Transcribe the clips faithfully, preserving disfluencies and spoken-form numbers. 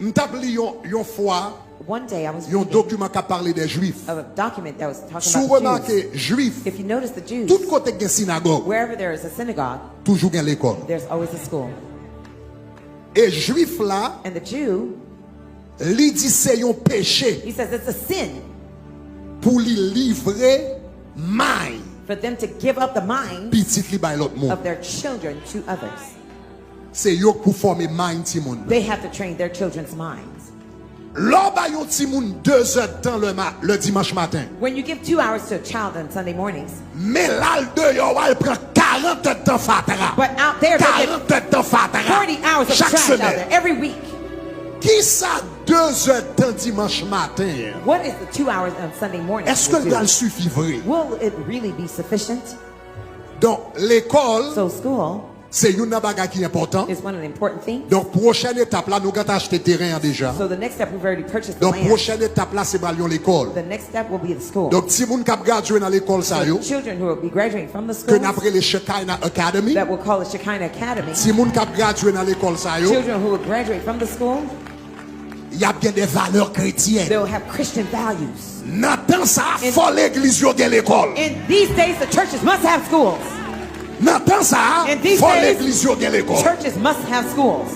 M t ap li yon, yon fwa, One day I was yon reading dokiman k ap pale de Jwif. a document that was talking Si w about the remake, Jews. Jwif, If you notice the Jews, tout kote k gen sinagòg, wherever there is a synagogue, toujou gen lekòl. There's always a school. E Jwif la, And the Jew, li di se yon peche he says it's a sin pou li livre may for them to give up the minds pitit li bay lòt moun. Of their children to others. Se yo k pou fòme may timoun nan. They have to train their children's minds. Lè w bay yon timoun de zè tan le, ma, le dimanch maten, When you give two hours to a child on Sunday mornings, men l al deyò, w al pran karant èdtan fatra. But out there, they get Karant èdtan fatra. forty hours of Chak trash out semèn. There every week. Kisa de zè tan dimanch maten an? What is the two hours on Sunday morning? Èske l Do? pral sifi vre? Will it really be sufficient? Donk, lekòl, So school se youn nan bagay ki enpòtan. Is one of the important things. Donk, pwochèn etap la, nou gentan achte teren an deja. So the next step, we've already purchased the Donk, land. Pwochèn etap la, se pral yon lekòl. The next step will be the school. Donk, timoun k ap gradye nan lekòl sa So yo, children who will be graduating from the ke n ap schools rele Shekinah Academy, that will call it Shekinah Academy. Timoun k ap gradye nan lekòl sa yo, Children who will graduate from the school, y ap gen de valè kretyèn. They'll have Christian values. Nan tan sa a, In- fò legliz yo gen lekòl. In these days, the churches must have schools. Nan tan sa a, In these fò days, legliz yo gen lekòl. Churches must have schools.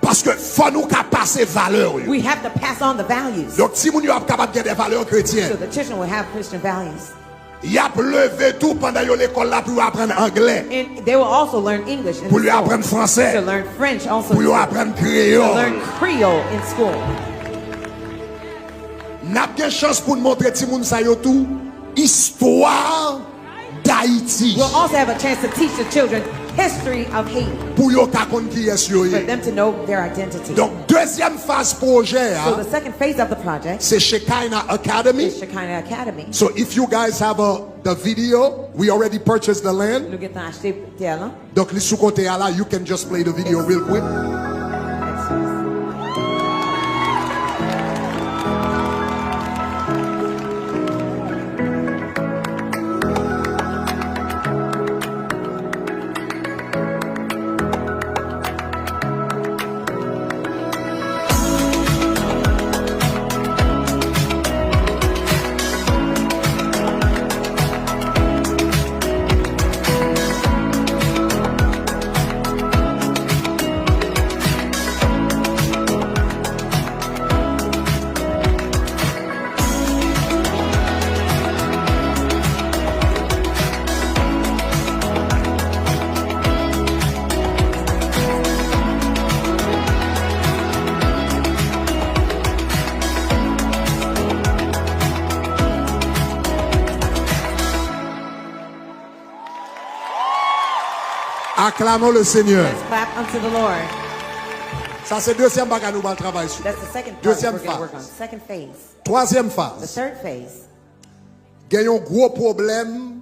Paske fò nou ka pase valè yo. We have to pass on the values. Donk, timoun yo ap kapab gen de valè So kretyèn. The children will have Christian values. Y ap leve tou pandan yo lekòl la pou yo aprann anglè. And they will also learn English in Pou the yo school. Aprann fransè. To learn French also Pou yo in school. Aprann To learn kreyòl. Creole in school. N ap gen chans pou n montre timoun sa yo tou istwa Dayiti. We'll also have a chance to teach the children history of Haiti. Pou yo ka konn kiyès yo For ye. Them to know their identity. Donk, dezyèm faz pwojè a, So the second phase of the project se Shekinah Academy. Is Shekinah Academy. So if you guys have a, the video, we already purchased the land. Nou gentan achte tè lan. Donk, li sou kote a la, you can just play the video real quick. Acclamons le Seigneur. Let's clap unto the Lord. Sa se dezyèm bagay nou pral travay sou. That's the second part Dezyèm we're going to work on. Faz. Second phase. Twazyèm The faz. Third phase. Gen yon gwo pwoblèm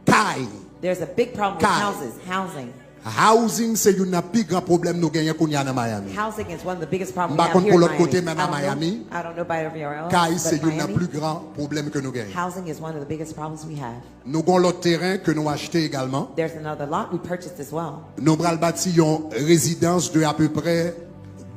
kay. There's a big problem with Kay. Houses, housing. Housing se youn nan pi gran pwoblèm nou genyen kounye a nan Miami. Housing is one of the biggest problems M pa we have konn here pou in lòt kote, Miami. men nan I don't know. Miami, I don't know about everywhere else, Kay se but youn nan Miami, pli gran pwoblèm ke nou genyen. Housing is one of the biggest problems we have. Nou gon lòt teren ke nou achte egalman. There's another lot we purchased as well. Nou pral bati yon rezidans de apeprè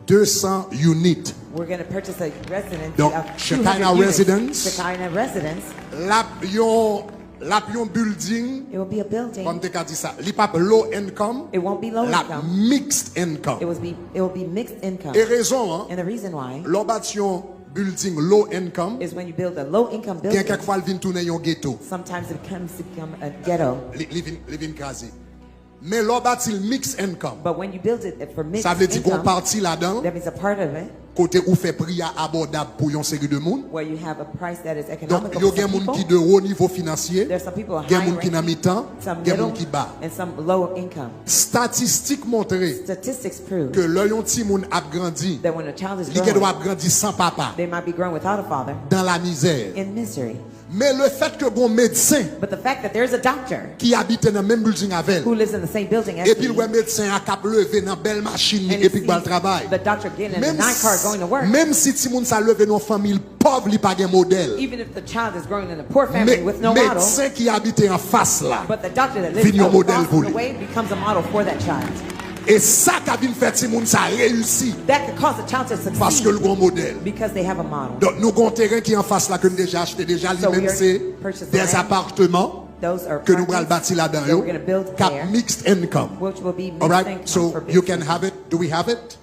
de san unit. We're going to purchase a residency Donk, of Shekinah two hundred units. Residence. Shekinah Residence. L ap yon, l ap yon building, It will be a building. Kòm te ka di sa, li p ap low income, It won't be low l ap income. Mixed income. It will be, it will be mixed income. E rezon an, And the reason why lè w bati yon building low income, is when you build a low income gen building, kèk fwa l vin tounen yon ghetto. Sometimes it comes to become a ghetto. Li, li vin, li vin kraze. Men lè w bati l mixed income, But when you build it for mixed sa vle di gon income, pati ladan l, that means a part of it kote ou fè pri a abòdab pou yon seri de moun. Where you have a price that is Donk, economical yo for gen some moun ki people. de wo nivo finansye, There's some people gen high moun ki nan ranking, mitan, some gen middle, moun ki ba. And some low income. Statistik montre Statistics prove ke lè yon timoun ap grandi, That when a child is li gen dwa growing, ap grandi san papa, They might be growing without a father, dans la misère. In misery. Men le fèt ke gon medsen But the fact that there's a doctor ki abite nan menm building avè l, who lives in the same building as epi l wè me, medsen an k ap leve nan bèl machin li and he epi k pral sees travay. The doctor getting in a Menm nice car si, going to work, menm si timoun sa leve nan yon fanmi pòv, li pa gen modèl. Even if the child is growing in a poor family with no model, Medsen ki abite anfas la But the doctor that lives vin yon modèl across pou the li. Way becomes a model for that child. E sa ka vin fè timoun sa reyisi. That could cause a child to succeed. Paske l gon modèl. Because they have a model. Donk, nou gon teren ki anfas la ke n deja achte deja, li menm se des apatman ke nou pral bati ladan yo, k ap mixed income. Alright, so you can have it. Do we have it?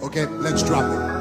Okay, let's drop it.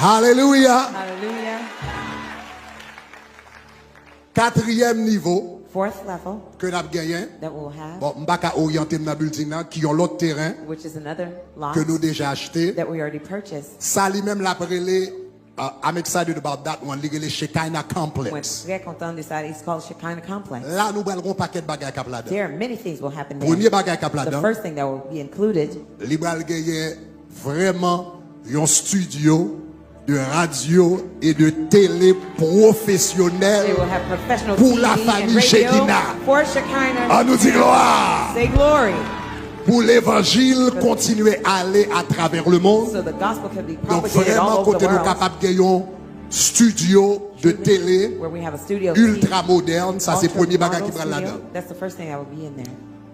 Alelouya! Alelouya! Katriyèm nivo ke n ap genyen. Bon, m pa ka oryante m nan building nan, ki yon lòt teren ke nou deja achte. Sa li menm l ap rele, uh, I'm excited about that one, li rele Shekinah Complex. Mwen trè kontan de sa, it's called Shekinah Complex. La, nou pral gon pakèt bagay k ap ladan. There are many things will happen there. Premye bagay k ap ladan, li pral genyen vrèman yon studio de radio e de tele pwofesyonèl pou lafanmi Shekinah. An nou di glwa! Pou levanjil kontinye ale atravè lemonn. Donk, vrèman, kote nou kapab gen yon studio de tele iltra modèn, sa se premye bagay ki pral ladan.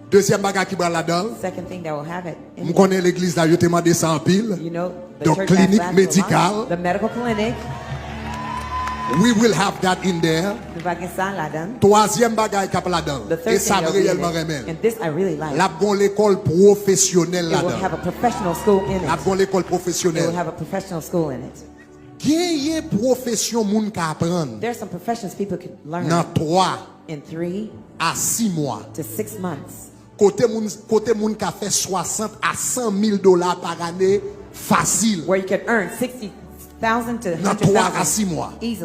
Dezyèm bagay ki pral ladan, m konnen legliz la, yo te mande sa anpil. Donk, klinik medikal. We will have that in there. Twazyèm bagay k ap ladan, e sa m reyèlman renmen l, l ap gon lekòl pwofesyonèl ladan. L ap gon lekòl pwofesyonèl. Genyen pwofesyon moun ka aprann nan twa a sis mwa. Kote moun, kote moun ka fè swasant a san mil dola pa ane fasil. Nan twa a sis mwa. Si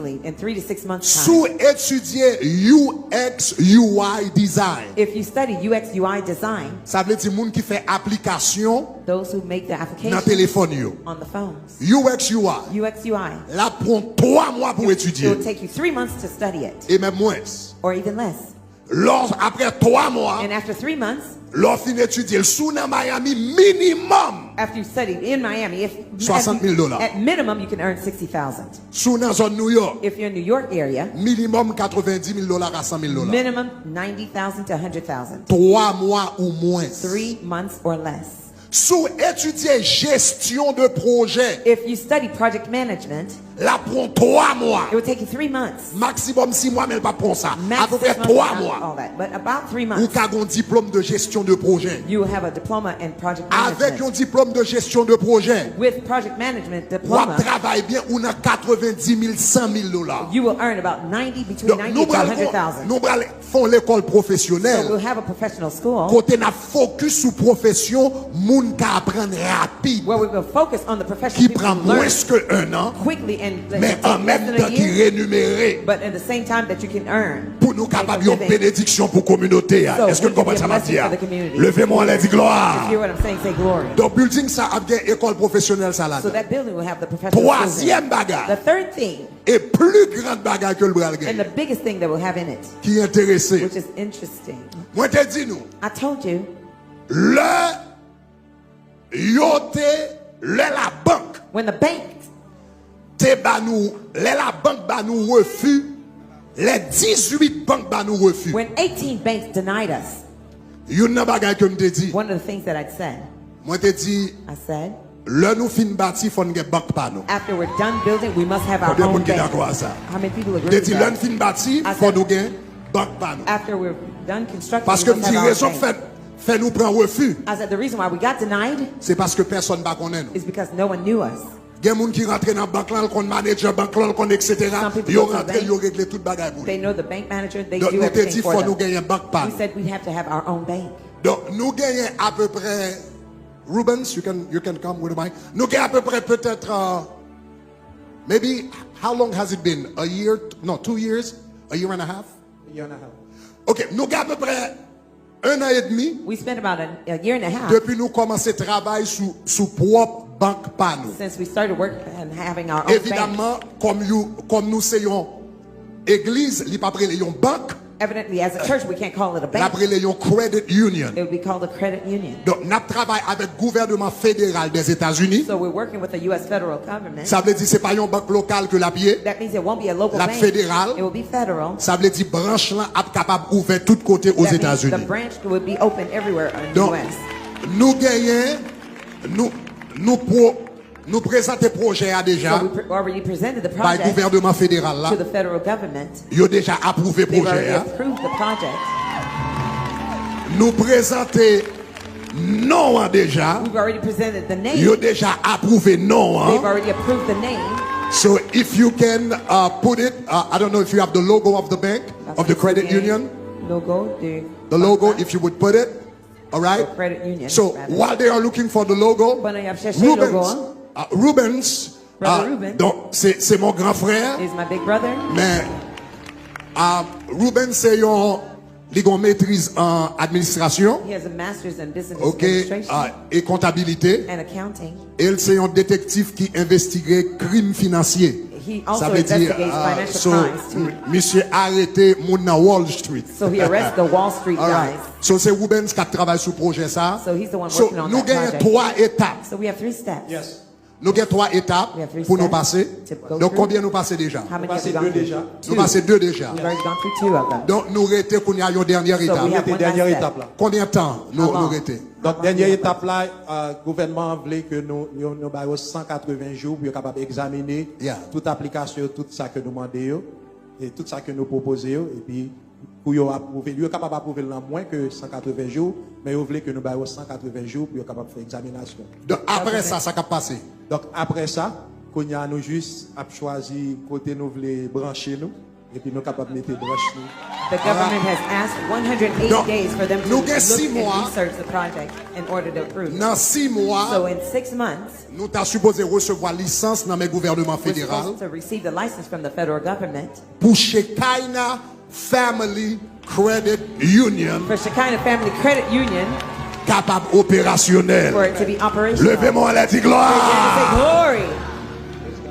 w etidye U X U I design, sa vle di moun ki fè aplikasyon nan telefòn yo. U X U I, l ap pran w twa mwa pou w etidye l. E menm mwens. Lè w, apre twa mwa, lè w fin etidye l, si w nan Miami, minimòm swasant mil dola. Si w nan zòn New York, minimòm katrevendi mil dola a san mil dola. Twa mwa ou mwens. Si w etidye jesyon de pwojè, l ap pran w twa mwa. Maksimòm sis mwa, men l p ap pran w sa. Apepre twa mwa. Ou ka gen yon diplòm de jesyon de pwojè. Avèk yon diplòm de jesyon de pwojè, w ap travay byen, ou nan katrevendi mil, san mil dola. Donk, nou pral, nou pral fè yon lekòl pwofesyonèl kote n ap fokis sou pwofesyon moun ka aprann rapid, ki pran mwens ke ennan, men an menm tan ki renimere, pou nou kapab yon benediksyon pou kominote a. Èske n konprann sa m ap di a? Leve men w anlè, di glwa. Donk, building sa ap gen ekòl pwofesyonèl sa ladan. Twazyèm bagay, e pli gran bagay ke l pral genyen, ki enterese. Mwen te di nou, lè yo te, lè labank te ba nou, lè labank ba nou refi, lè dizuit bank ba nou refi, youn nan bagay ke m te di, mwen te di, lè nou fin bati, fò n gen bank pa nou. Konbyen moun ki dakò a sa? M te di, lè n fin bati, fò nou gen bank pa nou. After we're done constructing, we must have our own bank. Paske m di rezon k fè, fè nou pran refi, I said the reason why we got denied se paske pèsonn pa konnen nou. Is because no one knew us. Gen moun ki rantre nan bank lan, l konn manager bank lan, l konn et cetera. Some people go to the bank. Yo rantre, yo regle tout bagay pou li. They know the bank manager, they do everything for them. Donk, nou te di fò nou genyen bank pa nou. We said we have to have our own bank. Donk, nou genyen apeprè, Rubens, you can, you can come with the mic. Nou gen apeprè petèt, uh, maybe, how long has it been? A year? No, two years? A year and a half? A year and a half. Ok, nou gen apeprè un an edmi. We spent about a, a year and a half. Depi nou kòmanse travay sou, sou pwòp bank pa nou. Since we started work and having our own bank. Evidamman, kòm you, kòm nou se yon egliz, li p ap rele yon bank. Evidently, as a church, we can't call it a bank. L ap rele yon credit union. It would be called a credit union. Donk, n ap travay avèk gouvènman federal Dèzetazini. So we're working with the U S federal government. Sa vle di se pa yon bank lokal ke l ap ye. That means it won't be a local bank. L ap federal. It will be federal. Sa vle di branch lan ap kapab ouvè tout kote Ozetazini. That means the branch would be open everywhere in the U S. Donk, nou genyen, nou, nou pwo-, nou prezante pwojè a deja bay gouvènman federal la. So we pre-, already presented the project to the federal government. Yo deja apwouve pwojè a. They've already approved the project. Nou prezante non an deja. We've already presented the name. Yo deja apwouve non an. They've already approved the name. So if you can, uh, put it, uh, I don't know if you have the logo of the bank, of the credit union. Logo de bank la. The logo, if you would put it. All right? Or credit union, rather. So while they are looking for the logo, pandan y ap chèche logo an, Rubens, uh, Rubens, Brother Rubens, uh, donk, se, se mon gran frè. Is my big brother. Men, uh, Rubens se yon, li gen yon metriz an administrasyon. He has a master's in business administration, uh, e kontabilite. And accounting. E l se yon detektif ki envestige krim finansye. He also investigates financial crimes, too. Sa vle di, uh, so, m-, misye arete moun nan Wall Street. So he arrests the Wall Street guys. All right. So, se Rubens k ap travay sou pwojè sa a. So he's the one working on that project. So, nou genyen twa etap. So we have three steps. Yes. Nou gen twa etap pou nou pase. We have three steps to go through. Donk, konbyen nou pase deja? How many have we gone through? Nou pase de deja. Two. Nou pase de deja. We've already gone through two of them. Donk, nou rete kounye a yon dènye etap. So we have one last step. How long? Konbyen tan nou, nou rete? Donk, dènye etap la, euh, gouvènman an vle ke nou, nou, nou ba yo san katreven jou pou yo kapab egzamine tout aplikasyon yo, tout sa ke nou mande yo, e tout sa ke nou pwopoze yo, epi pou yo apwouve l. Yo kapab apwouve l nan mwen ke san katreven jou, men yo vle ke nou ba yo san katreven jou pou yo kapab fè egzaminasyon. Donk, apre sa, sa k ap pase? Donk, apre sa, kounye a, nou jis ap chwazi kote nou vle branche nou, epi nou kapab mete branch nou. The government has asked one hundred eight days for them to look and research the project in order to approve. Donk, nou gen sis mwa. Nan sis mwa, so in six months, nou ta sipoze resevwa lisans nan men gouvènman federal. We're supposed to receive the license from the federal government. Pou Shekinah Family Credit Union. For Shekinah Family Credit Union. Kapab operasyonèl. For it to be operational. Leve men w anlè, di glwa. Raise your hand and say, "Glory."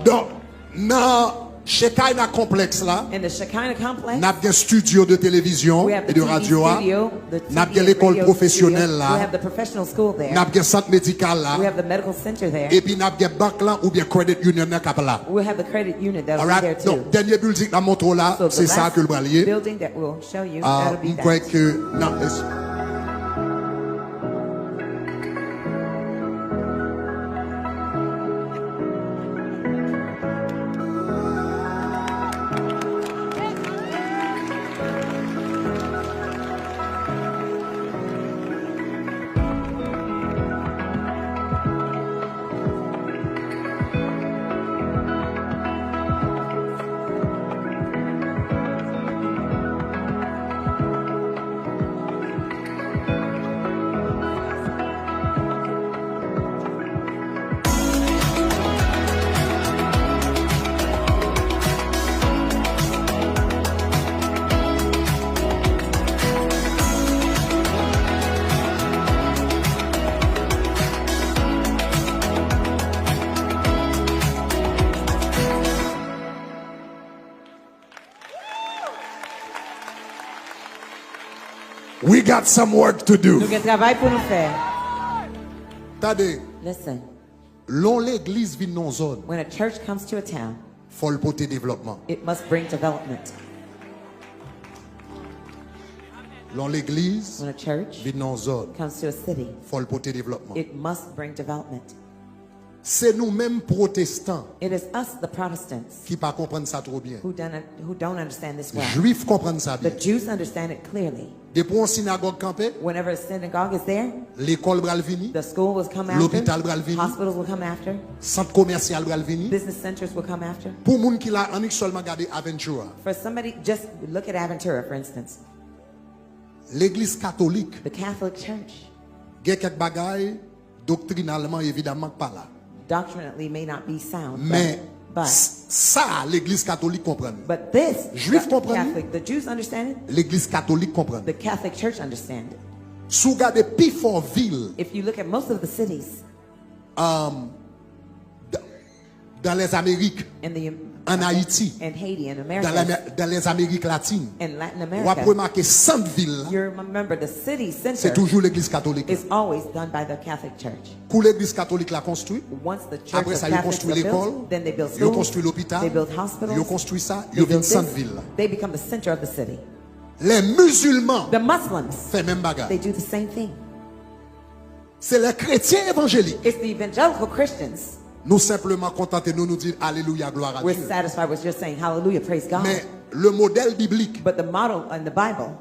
Donk, nan Shekinah Complex la, in the Shekinah Complex, n ap gen studio de televizyon e de radyo a. We have the T V studio, the T V and radio studio. N ap gen lekòl pwofesyonèl la. We have the professional school there. N ap gen sant medikal la. We have the medical center there. Epi n ap gen bank lan oubyen credit union nan k ap la. We'll have the credit union that'll be there too. Alright? Donk, dènye bilding n ap montre w la, se sa ke l pral ye. So the last building that we'll show you, that'll be that. Ah, m kwè ke nan es- We got some work to do. Nou gen travay pou nou fè. Tande. Listen. Lè yon legliz vin nan yon zòn, when a church comes to a town, fò l pote devlòpman. It must bring development. Lè yon legliz, when a church, vin nan yon zòn, comes to a city, fò l pote devlòpman. It must bring development. Se nou menm pwotestan It is us, the Protestants, ki pa konprann sa twò byen. who don't, who don't understand this well. Jwif konprann sa The byen. Jews understand it clearly. Depi yon sinagòg kanpe, Whenever a synagogue is there, lekòl pral vini, the school will come after, lopital pral vini, hospitals will come after, sant komèsyal pral vini. Business centers will come after. Pou moun ki la annik sèlman gade Aventura. For somebody, just look at Aventura, for instance. Legliz katolik The Catholic Church. Gen kèk bagay doktrinalman evidaman k pa la. Doctrinally may not be sound, Men but, but, s- sa legliz katolik konprann. But this, Jwif the konprann. Catholic, the Jews understand it. Legliz katolik konprann. The Catholic Church understand it. Si w gade pi fò vil If you look at most of the cities um, d- dans les Amériques, in the en Haïti, in Haiti and dans, Americas l'Amé- dans les Amériques latines, and Latin w ap America, remake sant vil you remember the city se center toujou legliz katolik. Is always done by the Catholic Church. Kou legliz katolik la konstwi, Once the church apre of sa yo Catholics konstwi are lekòl, built, then they build yo schools, konstwi lopital, they build hospitals, yo konstwi sa, they yo vin build sant this, vil la. They become the center of the city. Les musulmans The Muslims, fè menm bagay. They do the same thing. Se les chrétiens évangéliques. It's the evangelical Christians. Nou senpleman kontante nou, nou di alelouya, glwa a We're Dye. Satisfied with just saying hallelujah, praise God. Men le modèle biblique, But the model in the Bible,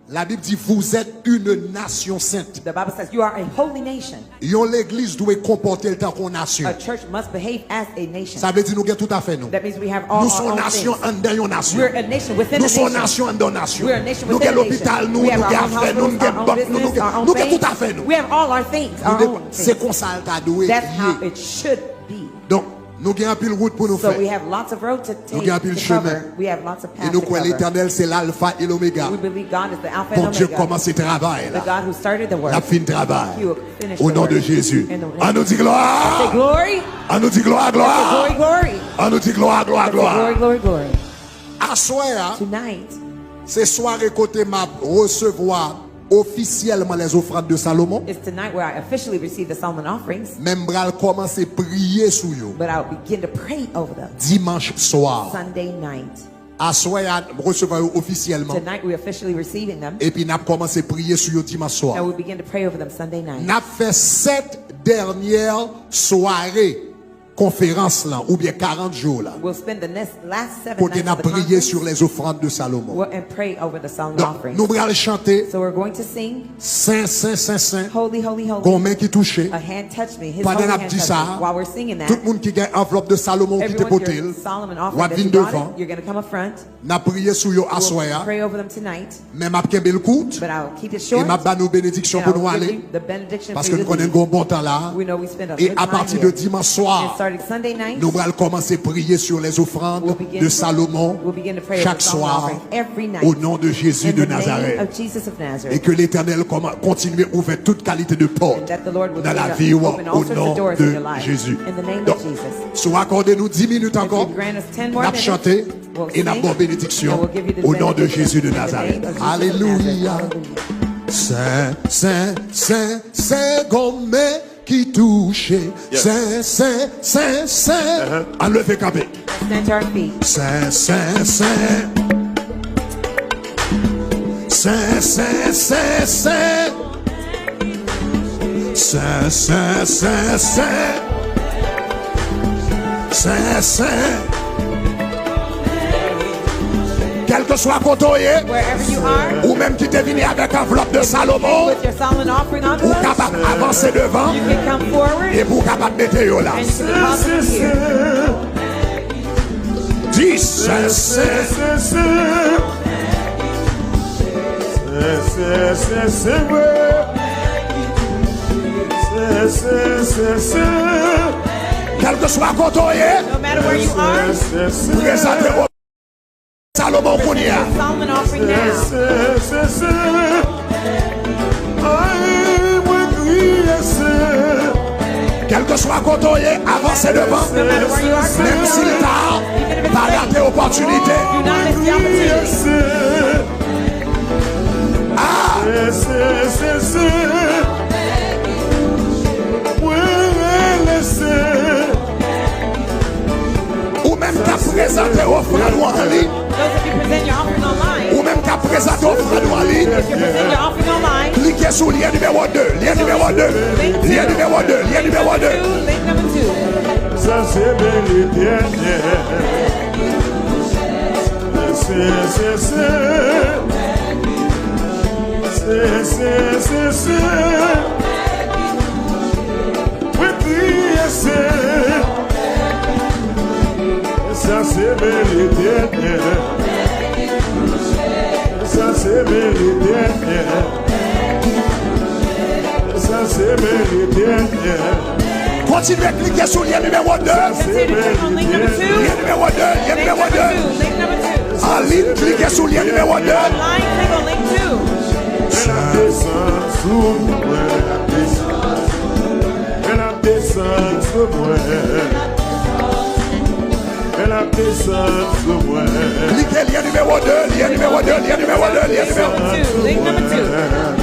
la Bib di vous êtes une nation sainte. The Bible says you are a holy nation. Yon legliz dwe konpòte l tankou yon nasyon. A church must behave as a nation. Sa vle di nou gen tout afè nou. That means we have all Nou se our yon own nasyon things. Anndan yon nasyon. We're a nation within Nou a se yon nation. Nasyon anndan yon nasyon. We're a nation Nou within gen a nation. Lopital nou, We have nou our gen own afè nou, nou hospitals, gen our own bank nou, business, our own nou gen tout banks. Afè nou. We have all our things, our own Se things. Konsa l ta dwe That's how ye. It should be. Donk, nou gen anpil wout pou nou fè. So we have lots of road to take, Nou gen anpil to chemen. Cover. We have lots of E paths nou to kwè cover. Letènèl se lalfa e lomega. We believe God is the Alpha and Bondye Omega. Kòmanse travay The la. God who started the work. L ap fin travay. He will finish Au the nom work. De Jésus. In the name An nou of di Jesus. glwa. Say glory. An nou di glwa, Say glory, glwa. Glory. An nou di glwa, glwa, Say glory, glwa. Glory, glory. Aswè a, Tonight, se sware kote m ap resevwa ofisyèlman les offrandes de Salomon. It's tonight where I officially receive the Solomon offerings, Men m pral kòmanse priye sou yo. But I'll begin to pray over them. Dimanch swa. Sunday night. Aswè a, m resevwa yo ofisyèlman. Tonight, we're officially receiving them. Epi n ap kòmanse priye sou yo dimanch swa. And we begin to pray over them Sunday night. N ap fè sèt dènyè sware konferans lan, oubyen karant jou la. We'll spend the next, last seven Kote nights n of ap the priye conference. Sur les offrandes de Salomon. We'll, and pray over the Solomon Donk, offerings. Nou pral chante So we're going to sing, Sen, sen, sen, sen. Holy, holy, holy. Gon men ki touche. A hand touched me. His Pandan holy n ap hand di touched sa, me. While we're singing that, tout moun ki gen anvlòp de Salomon ki te Everyone, pote your l, Solomon w offering ap that vin you brought devan. It, you're going to come up front. N ap priye sou yo aswè We'll a. Pray over them tonight. Men m ap kenbe l kout. But I'll keep it E short. m ap ba nou benediksyon And pou I'll nou give ale. You the benediction for Paske you nou to konnen leave. Gon bon tan la. We know we spend a E good a time pati here. De dimanch swa, And starting Sunday night, nou pral kòmanse priye sur les offrandes we'll begin de to, Salomon we'll begin to pray over chak Solomon swa offering every night. Au nom de Jésus In de the name Nazareth. Of Jesus of E Nazareth. Ke Letènèl kòman- kontinye ouvè tout kalite de pòt And that the Lord will nan continue lavi to w open all au sorts of nom doors in your de life. Jésus. In the name Donk, of Jesus. Si w akòde nou dis minit If ankò, you grant us ten more n ap minutes, chante we'll e n ap sing, ba w benediksyon and we'll give you the au nom de benediction Jésus de in the name Nazareth. Of Jesus of Alelouya. Nazareth. Hallelujah. Sen, sen, sen, sen, gon men ki touche. Yes. Sen, sen, sen, sen. Uh-huh. An leve kanpe. Stand to our feet. Sen, sen, sen. Sen, sen, sen, sen. Sen, sen, sen, sen. Sen, sen. Kèlkeswa kote w ye, Wherever you are, ou menm ki te vini avèk anvlòp de Salomon, with your Solomon offering ou envelopes, kapab avanse devan you can come forward epi ou kapab mete yo la. And you can deposit it here. Dis, sen, sen. Kèlkeswa kote w ye, No matter where you are, prezante w Salomon kounye a. Solomon offering now. Kèlkeswa kote w ye, avanse devan. No matter where you are, Menm si l ta, pa rate opòtinite. Do not miss the opportunity. Ah! Ou menm k ap prezante ofrann ou an liy, Those of you presenting your offering online, ou menm k ap prezante ofrann ou an liy, if you're presenting your offering online, klike sou lyen nimewo de, lyen nimewo de, lyen nimewo de, lyen nimewo de. Link number two. Sa se men Letènèl. Se, se, se. Se, se, se, se. Mwen kriye se. Sa se men Letènèl. Sa se men Letènèl. Sa se men Letènèl. Kontinye klike sou lyen nimewo de. Continue to click on link number two. Lyen nimewo de, lyen Link nimewo number de. Two. Link number two. Ann klike sou lyen nimewo de. Online, click on link two. L ap desann sou mwen. L ap desann sou mwen. L ap desann sou mwen. Klike lyen nimewo de, lyen nimewo de, lyen nimewo de, lyen nimewo de. Link number two. Link number two.